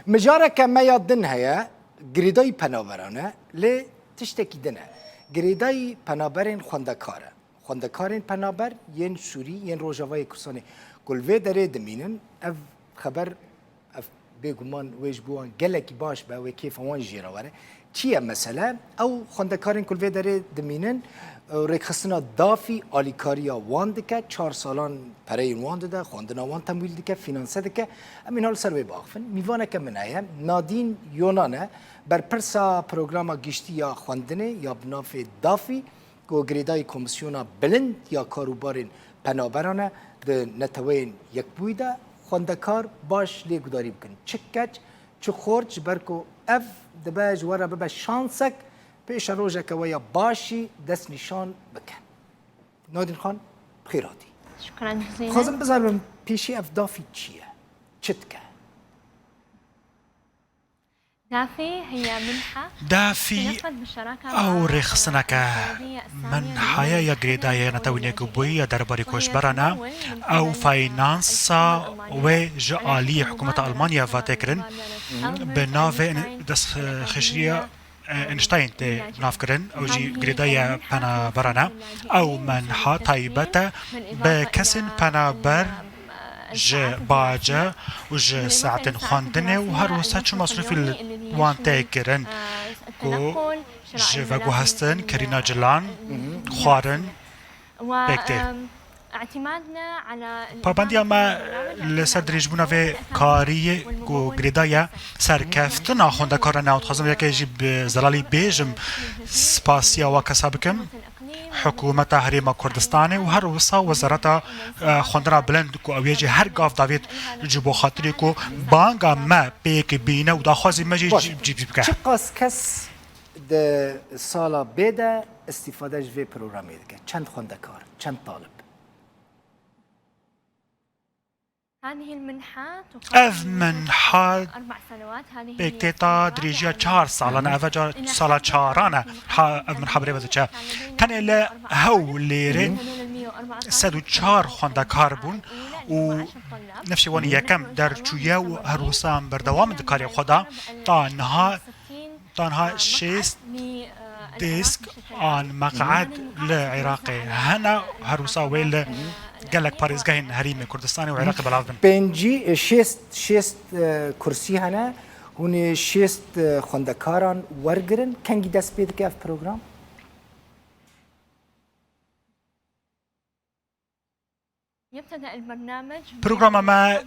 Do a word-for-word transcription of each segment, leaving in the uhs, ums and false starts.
Mijareke me ya din heye, girêdayî penaberan e, lê tiştekî din e. Girêdayî penaberên xwendekar e. Xwendekarên penaber yên Sûrî, yên Rojavayê Kurdistanê ku li vê derê dimînin, ev xeber, ev bêguman wê ji bo wan gelekî baş be, wê kêfa wan jê re were. Çi ye mesele? Ew xwendekarên ku li vê derê dimînin, e, rêkxistina dafî alîkariya wan dike, çar salan pereyên wan dide, xwendina wan temwîl dike, fînanse dike. Em ê niha li ser wê biaxifin. Mîvaneke min heye, Nadîn Yonan e, berpirsa programa giştî ya xwendinê ya bi navê dafî, ku girêdayî Komîsyona Bilind ya Karûbarên Penaberan e, di Neteweyên Yekbûyî de xwendekar baş lê gudarî bikin. Çi keç, çi xort, ji ber ku ev dibe ji we re bibe şansek, pêşe rojeke we ya baş jî destnîşan bike. Nadîn Xan, bi xêr hatî. Şukran cizîlen. Dixwazim bizanibim, pêşî ev dafî çi ye? Çi dike? دافي هي منحة. Dafî تنفذ بالشراكة ew مع rêxistineke السعودية السامية minhaya ya girêdayî ya Netewên Yekbûyî ya derbarê koçberan e. Ew faynansa wê ji aliyê hikûmeta Almanya ve tê kirin. Bi navê destxişeriya, e, Einstein tê navkirin. Ew jî girêdayî penaberan e. Ew minha taybet e bi kesên penaber ji bace û ji saetên xwendinê û her wisa çi masrûfî li wan tê kirin ku ji veguhestin, kirîna cilan, xwarin pêk tê. Pabendiya me li ser dirêjbûna vê kariyê ku girêdayî serkeftina xwendekaran e, û dixwazim yekê jî bi zelalî bêjim, spasiya we kesa bikim. Hikûmeta Herêma Kurdistanê û her wisa Wezareta, e, Xwendina Bilind ku ew yê jî her gav davêt ji bo xatirê ku banga me pêk bîne û daxwazê me jî Baş. cî-, cî-, cî bike. Çiqas kes di sala bê de îstîfade ji vê programê dike? Çend xwendekar, çend talib? Ev minha pêk tê ta dirêjiya çar salan e. Ev e ca sala çaran e. Ha, ev minha bi rê ve diçe. Tenê li Hewlêrê sed û çar xwendekar bûn û nifşê wan yekem derçûye û her wisa em berdewam in di karê xwe de. Ta niha Tanha şêst dêsk an meqed li Iraqê hene, her wisa wê li gelek parêzgehên Herêmê Kurdistanê û Iraqê belav bin. Pêncî, şêst, şêst, e, kursî hene. Hûn ê şêst, e, xwendekaran wergirin. Kengî dest pê dike ev program? Programa me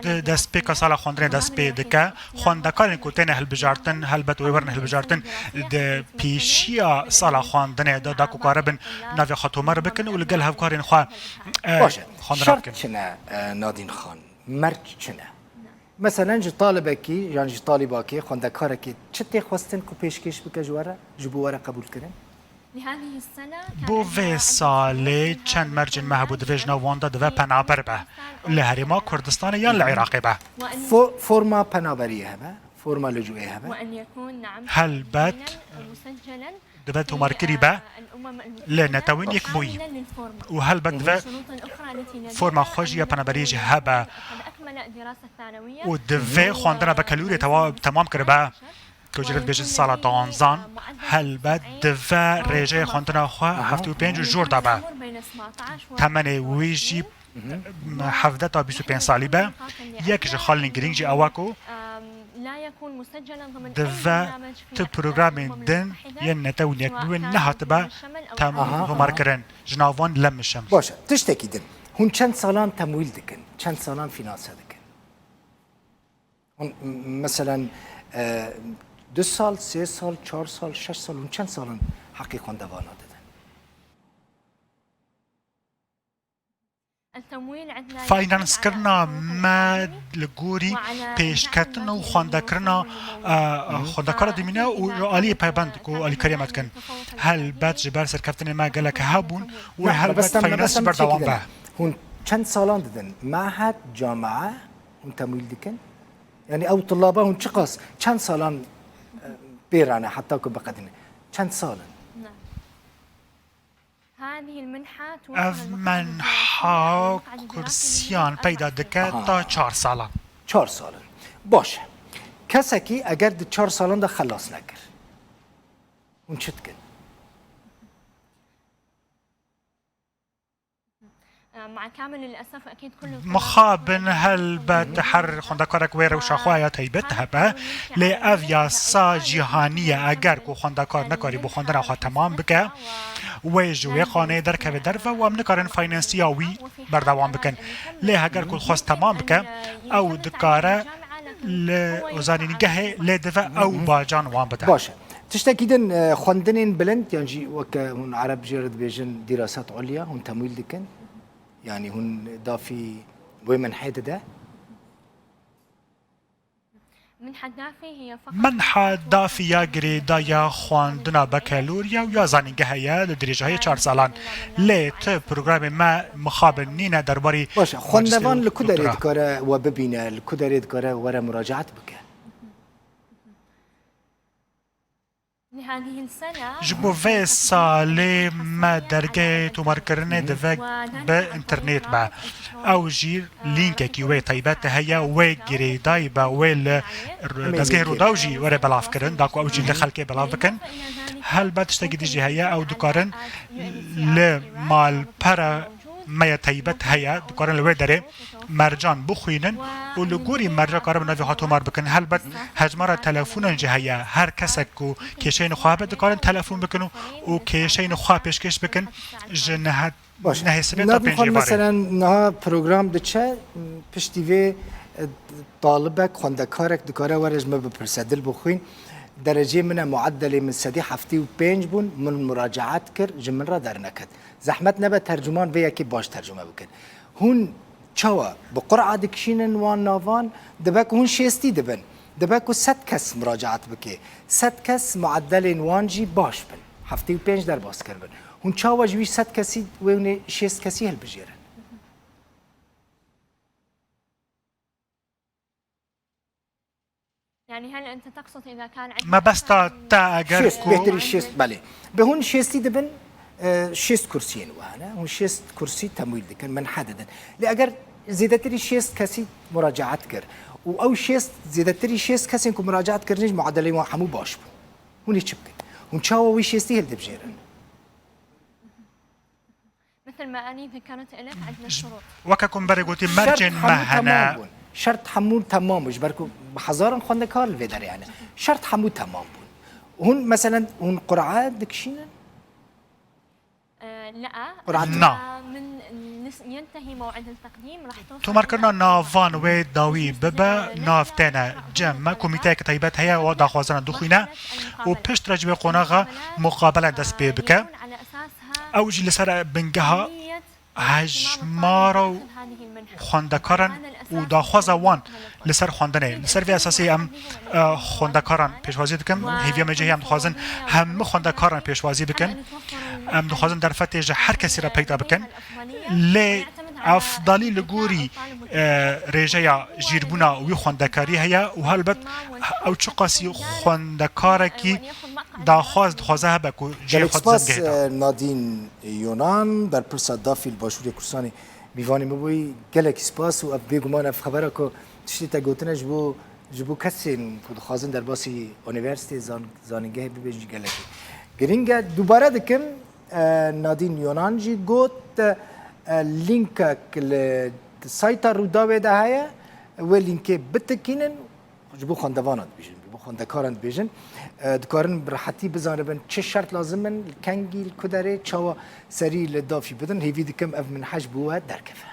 di destpêka sala xwendinê dest pê dike. Xwendekarên ku têne hilbijartin, helbet wê werin hilbijartin, di pêşiya sala xwendinê de, da ku karibin navê xwe tomar bikin û li gel hevkarên xwe, e, Baş e. Xwendina bikin. Şert çi ne, e, Nadîn Xan? Merc çi ne? Meselen, ji talibekî yan ji talîbakê, xwendekarekê çi tê xwestin ku pêşkêş bike ji we re, ji bo were qebûlkirin? Bo vê salê çend mercên me hebû, divê ji nav wan de divê penaber be. Li Herêma Kurdistanê yan li Iraqê be. Fo-, forma penaberiyê hebe, forma licûyê hebe. Helbet. Divê tomarkirî be li Netewên Yekbûyî û helbet divê forma xwe jî ya penaberiyê jî hebe û divê xwendina bekelûrê tewa-, temam kiribe, ku jê re dibêjin sala duanzan, helbet divê rêjeyê xwendina xwe heftê û pênc û jor de be. Temenê wî jî hevdeh ta bîst û pênc salî be. Yek ji xalên girîng jî ew e ku divê tu programên din yên Netewên Yekbûyî wê nehatibe tem-, Aha, aha. tomarkirin. Ji nav wan Lem Şems. Baş e. Tiştekî din. Hûn çend salan temwîl dikin? Çend salan fînanse dikin? Hûn, m-, meselen, e, du sal, sê sal, çar sal, şeş sal, hûn çend salan heqê xwendevana didin? Fînanskirina me li gorî pêşketin û xwendekirina, e, xwendekara dimîne û aliyê payvend ku alîkariya me dikin. Helbet ji ber serkeftinê me gelek hebûn û Na, helbet mebestem, fînans mebestem berdewam tiştekî be. Hûn çend salan didin? Mehed, camia, hûn temwîl dikin? Yani ew tulaba hûn çiqas, çend salan, e, pê re ne heta ku biqedîne? Çend sal in? Ev menha kursiyan peyda dike Aha. ta çar salan. Çar sal in. Baş e. Kesekî eger di çar salan de xelas nekir, hûn çi dikin? مخابن helbet her xwendekarek wê rewşa xwe ya taybet hebe, lê ev yasa cîhanî ye. Eger ku xwendekar nekarî bo xwendina xwe temam bike, wê ji wê xaneyê derkeve derve û em nikarin finansiya wî berdewam bikin. Lê heger ku dixwest temam bike, ew dikare li zanîngehê lê dive ew bacan wan bide. Baş e. Tiştekî din, e, xwendinên bilind, yan jî weke hûn ereb jê re dibêjin dîraset ulya, hûn temwîl dikin? Yanî hûn dafî wê minhê dide? Minha dafî ya girêdaya xwendina bekelorya û ya zanîngehe ye li dirêjahiyê çar salan. Lê ti programê me mixabin nîne derbarî Baş e, xwendevan li ku derê dikare we bibîne, li ku derê dikare were muracaat bike? Ji bo vê salê me dergehê tomarkirinê dive bi înternêt be. Ew jî lînkekî wê taybet heye, wê girêdayî be, wê li dezgehê Rûdaw jî were belavkirin, da ku ew jî li xelkê belav bikin. Helbet tiştekî din jî heye, ew dikarin li malpera me ya taybet heye, dikarin li wê derê mercan bixwînin û li gorî merca karibin navê xwe tomar bikin. Helbet hejmara telefonan jî heye. Her kesek ku kêşeyên xwe hebe dikarin telefon bikin û, û kêşeyên xwe pêşkêş bikin ji nehet nehê sibê ta pêncê barê. Meselen niha program diçe, piştî vê, e, talibek, xwendekarek dikare were ji me bipirse, dil bixwîn, derecê min e, muedelê min sedî heftê û pênc bûn, min muracaat kir, ji min re derneket. Zehmet nebe tercûman vê yekê baş tercûme bikin. Hûn çawa bi qur'a dikişînin wan navan? Dibe ku hûn şêstî dibin. Dibe ku sed kes muracaat bike. Sed kes muedelên wan jî baş bin. Heftê û pênc derbas kiribin. Hûn çawa ji wî sed kesî wê hûn ê şêst kesî hilbijêrin? Mebesta te eger ku. Şêst, bêhtirî şêst, belê. Bi hûn şêstî dibin, e, şêst kursiyên we hene. Hûn şêst kursî temwîl dikin, minhe didin. Lê eger zêdetirî şêst kesî muracaat kir û ew şêst, zêdetirî şêst kesên ku muracaat kirine jî muadeleyên wan hemû baş bûn. Hûn ê çi bikin? Hûn çawa wî şêstî hildibijêrin? Weke ku min berê gotî, mercên me hene. Şert hemû temam bûn. Ji ber ku bi hezaran xwendekar li vê derê hene. Şert hemû temam bûn. Hûn, meselen, hûn qur'a dikişînin? Na. Tomarkirina navan wê dawî bibe, nav têne cem me, komîteyeke taybet heye, wa daxwazana dixwîne û piştre ji wê qonaxa muqabele dest pê bike. Ew jî li ser bingeha hejmara xwendekaran û daxwaza wan li ser xwendinê. Li ser vê esasî em, e, xwendekaran pêşwazî dikin. Hêviya me jî heye, em dixwazin hemû xwendekaran pêşwazî bikin. Em dixwazin derfetê ji her kesî re peyda bikin. Lê efdalî li gorî, e, rêjeya jîrbûna wî xwendekarî heye û helbet ew çiqasî xwendekarekî daxwaz dixwaze hebe ku cihê xwe dizengehê de. Gelek spas, e, Nadîn Yonan, berpirsa dafî li Başûrê Kurdistanê mîvanê min bûyî. Gelekî spas û ev bêguman ev xebera ku tiştê te gotine ji bo, ji bo kesên ku dixwazin derbasî unîversîtê, zan-, zanîngehê bibên jî gelekî girîng e. Dubare dikim, e, Nadîn Yonan jî got, e, lînkek li sayta Rûdawê de heye, wê lînkê bitikînin. Ji bo xwendevana dibêjin, ji bo xwendekaran dibêjin, e, dikarin bi rehetî bizanibin çi şert lazim in, li kengî, li ku derê, çawa serî li dafî bidin. Hêvî dikim ev minhe ji bo we derkeve.